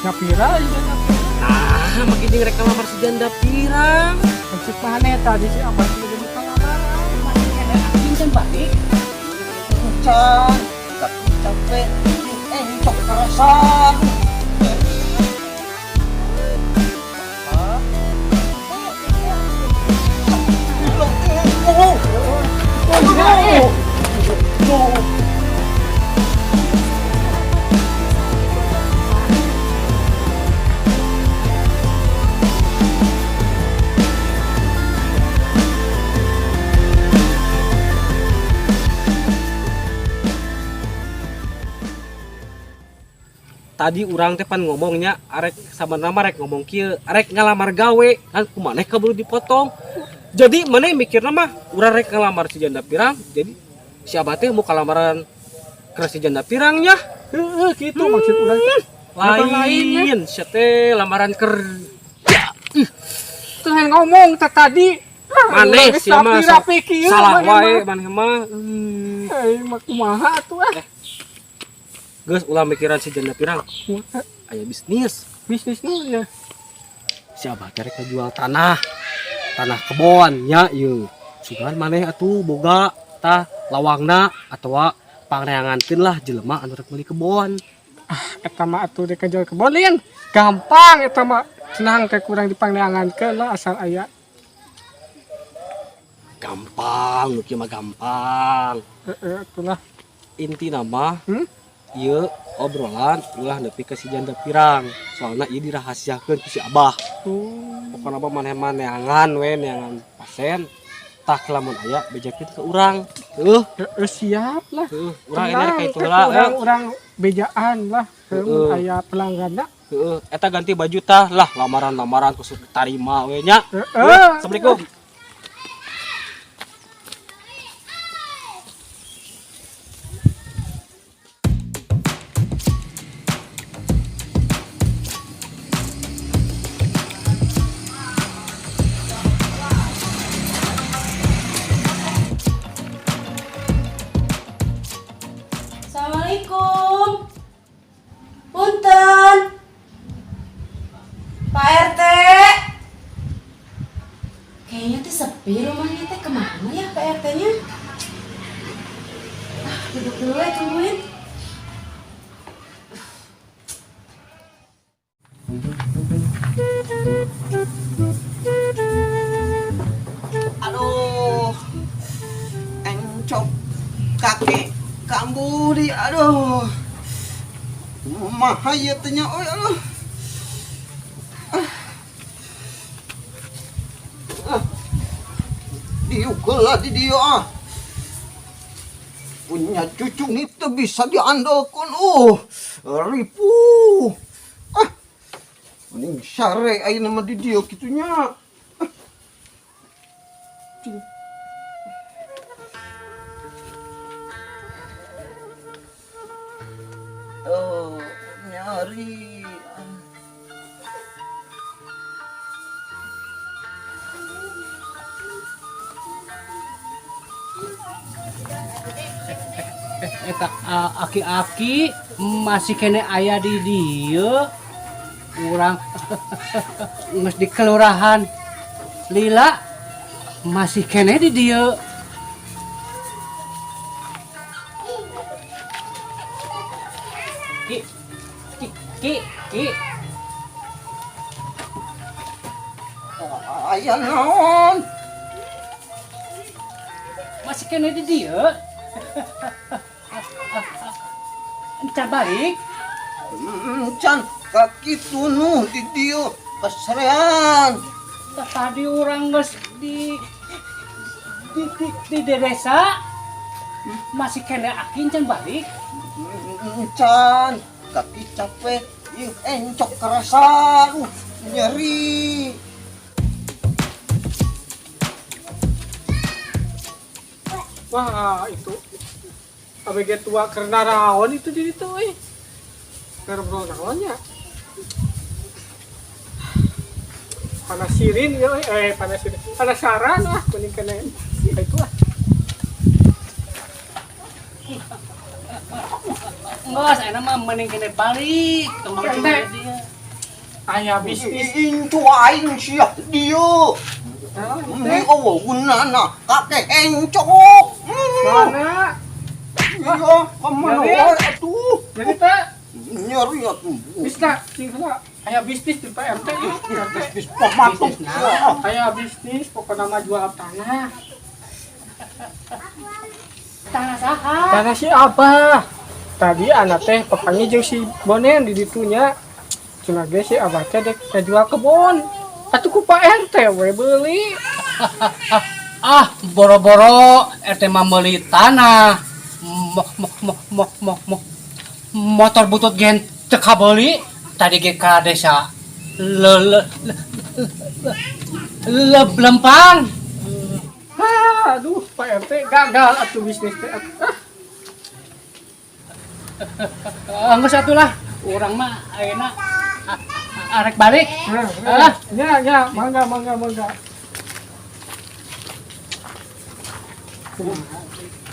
Ngapira ieu janda pirang. Nah, makin jeung rek ngalamar si janda pirang. Maksud maneh tadi si Abah teh jadi pangaran. Masih keneh aki can balik. Can, kaki capek, encok kerasan. Tadi urang teh pan ngomongnya arek sabenerna mah rek ngomong kieu, arek ngalamar gawe kan ku maneh kaburu dipotong. Jadi maneh mikirna mah urang rek ngalamar si janda pirang, jadi si Abah teh mau kalamaran ke si janda pirangnya. Heeh, kitu maksud urang teh. Lain, sia teh lamaran kerja. Teu ngomong teh tadi. Maneh sia mah rapi kieu salah maneh wae mah. Maneh mah. Eh, mah kumaha atuh ah. Geus ulah mikiran si janda pirang. Kumaha? Aya bisnis. Bisnis nu ya. Si Abah teh rek ngajual tanah. Tanah kebon nya ieu. Sugan maneh atuh boga tah lawangna atawa pangneangankeun lah jelema anu rek meuli kebon. Eta mah atuh rek ngajual kebon lain. Gampang eta mah. Tenang teh kurang dipangneangankeun lah asal aya. Gampang, nu kieu mah gampang. Heeh, atuh lah. Intina mah Hmm? Ieu obrolan ulah nepi ka si janda pirang. Soalna ieu dirahasiakeun ku si Abah. Oh. Pokona mah maneh mah neangan we, neangan pasien. Tah lamun aya bejakeun ke urang. Heuh. Heeh, siap lah. Heuh, urang ini rek ka itu Tenang, heula. Urang urang bejaan lah. Heeh. Mun aya pelangganna. Heeh, eta ganti baju tah lah lamaran-lamaran khusus tarima we nya. Heeh. Assalamualaikum. Assalamualaikum. Punten. Pak RT. Kayaknya teh sepi rumahnya teh, kemana ya Pak RT-nya? Ah, duduk dulu ya, tungguin. Aduh, encok kaki kambuh di, aduh. Kumaha ieu teh nya, euy, aduh. Ah. Ah. Diuk lah di dieu ah. Punya cucu itu bisa diandalkan, ripuh. Ah, mending sare ayeuna mah di dieu kitu nya. Ah. Oh, nyari. Eta aki-aki masih keneh aya di dieu. Urang geus di kelurahan lila masih keneh di dieu. Ki, ki, ki, ki. Aya naon? Masih keneh di dieu. Encan balik. Encan kaki tunuh di dieu keserean. Tadi urang geus di desa masih keneh aki encan balik. Encan kaki capek, ieu encok kerasa, nyeri. Wah, itu ABG tua karena raon itu jadi tuh, eh. Karena raonnya. Panas sirin ya, panas sirin. Penasaran ah, mending kena itu ah. Enggak, saya mah mending kena balik. Tong Oke, balik teh. dia. Aya bisnis. Incu aing sia dieu. Ini eueuh gunana kakek encok. Mana? Iya, kemana Jadi? wae atuh. Jadi teh Nyeri atuh. bisa sing heula. Aya bisnis di Pak RT ih, RT. Bisnis pematung. Aya bisnis pokokna mah jual tanah. Tanah saha? Tanah si Abah. Tadi anak teh papanggih jeung si Bonen di ditunya. Cenah ge si Abah teh dek jual kebon. Atuh ku Pak RT we beuli. Ah, boro-boro RT mah meuli tanah. Mo, mo, mo, mo, mo, mo. Motor butut gen teu kabeuli tadi ge ka desa. Le le le, le, lempang. Ah, aduh Pak RT gagal atuh bisnis teh. Ah, Geus atuh lah, urang mah ayeuna arek balik. ah, ya, ya, mangga, mangga, mangga.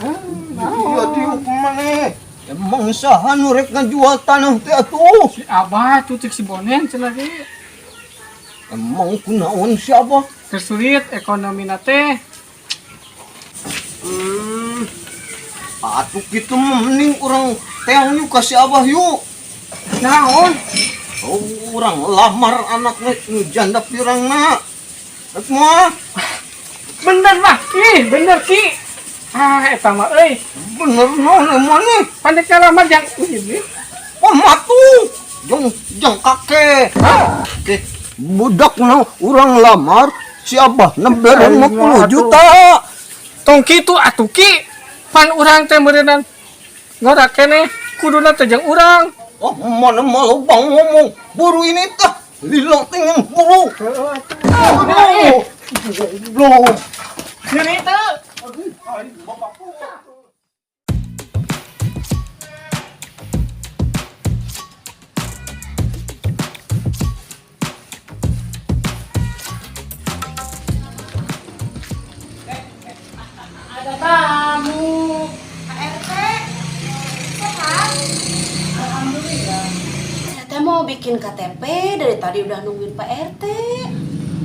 Ah, Iya diuk maneh. Emang saha nu rek ngajual tanah teh atuh? Si Abah tuh cek si Bonen cenah ge. Emang kunaon si Abah? Tersulit ekonomi teh. Atuh kitu mah mending urang teang yuk ka si Abah yuk. Naon? Oh, urang lamar anaknya nu janda pirangna. Rek mah Bener lah, ih bener Ki. Ah, eta mah euy. bener naon maneh? Pandek lamar jang ini. Pematuh. Jong jong kakek. Teh budak na urang lamar si Abah na bere 50 juta. Tong kitu atuh Ki. Pan urang teh meureunnan ngora keneh kuduna teh jeung urang. Oh, mana malu bang ngomong buru ini tah lila teh yang buru. Heeh atuh. Aduh. Goblok. Nyeri teu. Ada tamu. Pak RT, sehat? Alhamdulillah. Saya teh mau bikin KTP dari tadi udah nungguin Pak RT.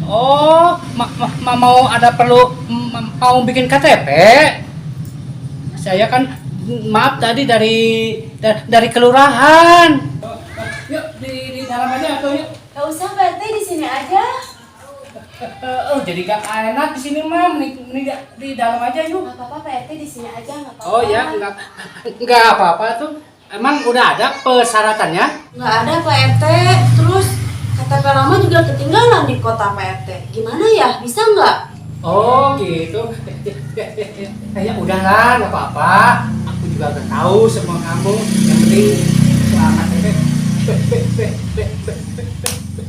Oh, mau ada perlu mau bikin KTP? Saya kan maaf tadi dari kelurahan. Yuk di dalam aja atau yuk. Gak usah Pak RT, di sini aja. Oh, jadi gak enak di sini mah, mending, mending di dalam aja yuk. Gak apa-apa Pak RT, di sini aja nggak apa-apa. Oh ya, nggak apa-apa tuh. Emang udah ada persyaratannya? Nggak ada Pak RT. Terus KTP lama juga ketinggalan di kota Pak RT. Gimana ya? Bisa nggak? Oh gitu. Ya, ya udahlah, nggak apa-apa. Aku juga nggak tahu semua kamu. Yang penting soal KTP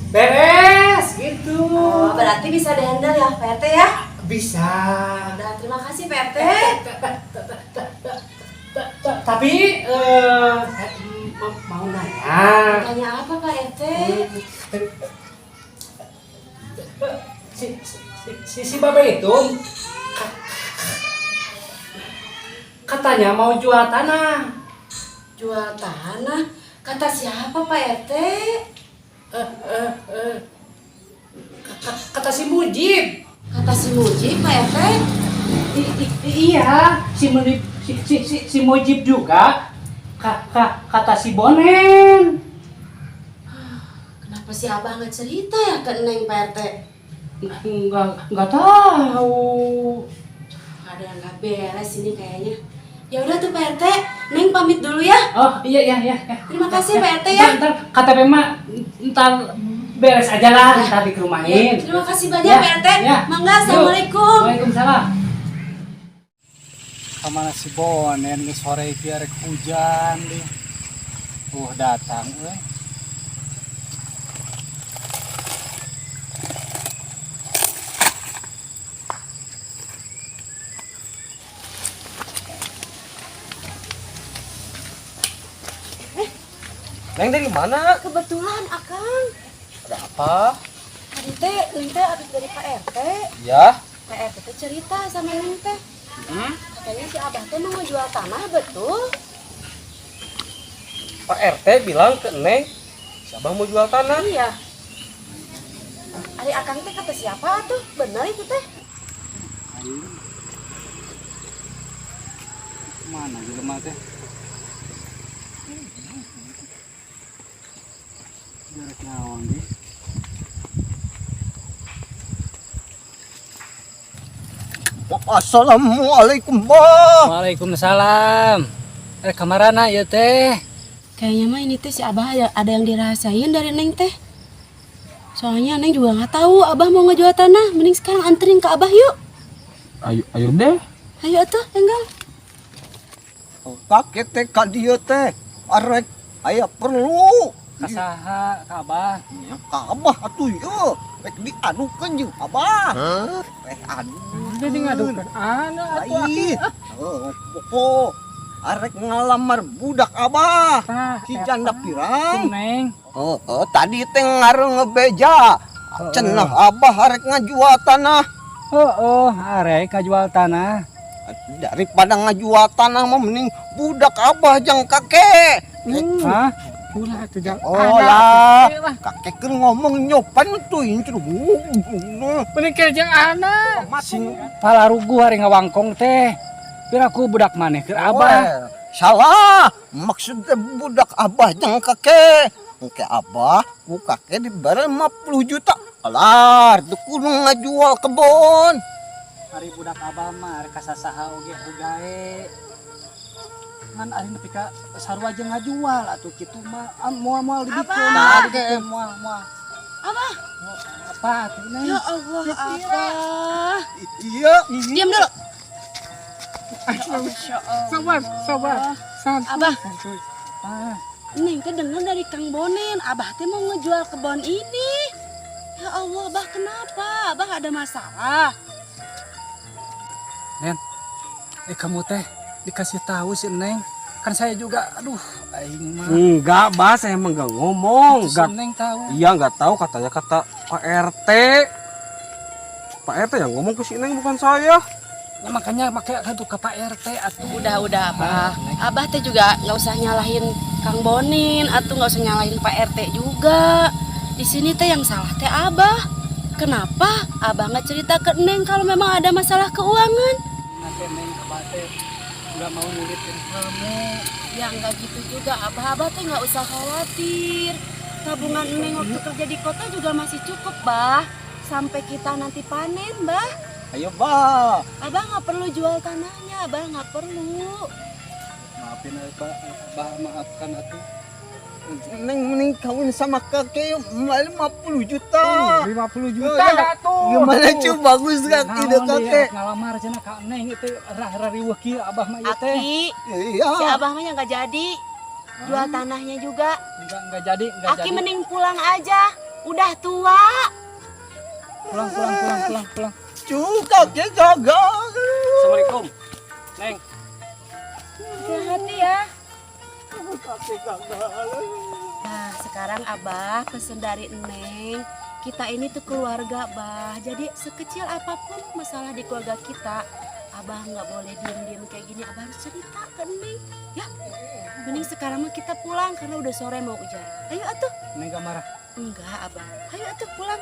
beres gitu. Oh, berarti bisa dihandle ya Pak RT ya? Bisa. Udah, terima kasih Pak RT. Tapi mau nanya. Tanya apa Pak RT? Si Babe itu katanya mau jual tanah. Jual tanah? Kata siapa Pak RT? Eh, eh, kata si Mujib. Kata si Mujib Pak RT? Iya, si Mujib, si Mujib juga. Kata si Bonen. Kenapa si Abah nggak cerita ya ke Neng Pak RT? Nggak tahu. Ada yang nggak beres ini kayaknya. Ya udah tuh Pak RT, Neng pamit dulu ya. Oh iya iya iya. Terima kasih Pak RT ya. Ntar, ntar KTP mah ntar beres aja lah, ntar dikerumahin. Ya, terima kasih banyak Ya, Pak RT. ya. Mangga, assalamualaikum. Waalaikumsalam. Kamana si Bonen geus sore iki arek hujan deh. Datang euy. Neng dari mana? Kebetulan Akang. Ada apa? Tadi teh Neng teh habis dari Pak RT. Ya. Pak RT teh cerita sama Neng teh. Katanya si Abah teh mau jual tanah, betul? Pak RT bilang ke Neng, si Abah mau jual tanah. Iya. Ari akang teh kata siapa tuh? Bener itu teh? Ayo. Mana jelema teh? Jarak naon deh. Assalamualaikum, Bah. Waalaikumsalam. Kamarana ieu teh? Kayaknya mah ini teh si Abah ada yang dirahasiain dari Neng teh. Soalnya Neng juga nggak tahu Abah mau ngejual tanah. Mending sekarang anterin ke Abah yuk. Ayo, ayo deh. Ayo atuh, enggal. Kakek teh ka dieu teh arek aya perlu. Ka saha ka Abah? Ya, ka Abah atuh ieu. Rek diadukeun jeung Abah. Rek adu. Jadi ngadukeun anak atuh aki. Lain. Heuh, pokok arek ngalamar budak Abah. Tah, Si janda pirang. Neng. Oh, oh, tadi teh ngareng ngebeja. Cenah Abah arek ngajual tanah. Heeh, arek kajual tanah. Daripada ngajual tanah mah mending budak Abah jang kakek. Hah? Ulah atuh jang Oh anak. lah, kakek kan ngomong nyopan tuh ini. Mending ke jang anak. Sing palaruguh ari ngawangkong teh. Piraku budak maneh keur Abah. Salah, maksudnya budak Abah jang kakek. Oke Abah, ku kakek dibayar 50 juta. Alah, itu kudu ngajual kebon. Ari budak Abah mah arek kasasaha oge gae. Ngan ari nepi ka sarua jeung ngajual atuh kitu mah moal-moal dibikeun. Abah. Dibikeun moal-moal. Abah. Apa atuh Neng? Ya Allah, Abah. Iya, Diam dulu. Sabar, sabar. Santuy, Abah. santuy. Ah, Neng teh dengar dari Kang Bonen, Abah teh mau ngejual kebun ini. Ya Allah, Abah kenapa? Abah ada masalah. Kamu teh dikasih tahu si Neng. Kan saya juga aduh aing mah. Enggak, Bah, saya emang enggak ngomong. Itu si Enggak. Neng tahu. Iya, enggak tahu katanya kata Pak RT. Pak RT yang ngomong ke si Neng bukan saya. Nah, makanya make atuh ke Pak RT atuh. Udah, Abah. Abah teh juga nggak usah nyalahin Kang Bonin atau nggak usah nyalahin Pak RT juga. Di sini teh yang salah teh Abah. Kenapa Abah nggak cerita ke Neng kalau memang ada masalah keuangan? Nanti Neng Abah teh nggak mau nyulitin kamu. Ya nggak gitu juga, Abah. Abah teh nggak usah khawatir. Tabungan Neng waktu kerja di kota juga masih cukup, Bah. Sampai kita nanti panen, Bah. Ayo, Bah. Abah nggak perlu jual tanahnya, Abah nggak perlu. Maafin Abah, Abah maafkan atuh. Neng mending kawin sama kakek 50 juta. 50 juta Ya, dah tuh. Gimana cu bagus gak ide Naon deui kakek? arek ngalamar cenah ka Neng itu rah riweuh kieu Abah mah ieu teh. Aki, Iya. si Abah mah nggak jadi jual tanahnya juga. Enggak jadi, enggak Aki jadi. mending pulang aja. Udah tua. Pulang pulang pulang pulang pulang. Cu kakek gagal. Assalamualaikum. Neng. Hati-hati ya. Nah, sekarang Abah pesen dari Neng. Kita ini tuh keluarga, Bah. Jadi sekecil apapun masalah di keluarga kita, Abah nggak boleh diem-diem kayak gini. Abah harus cerita ke Neng. Ya, mending sekarang mah kita pulang karena udah sore mau hujan. Ayo atuh. Neng gak marah. Enggak, Abah. Ayo atuh pulang.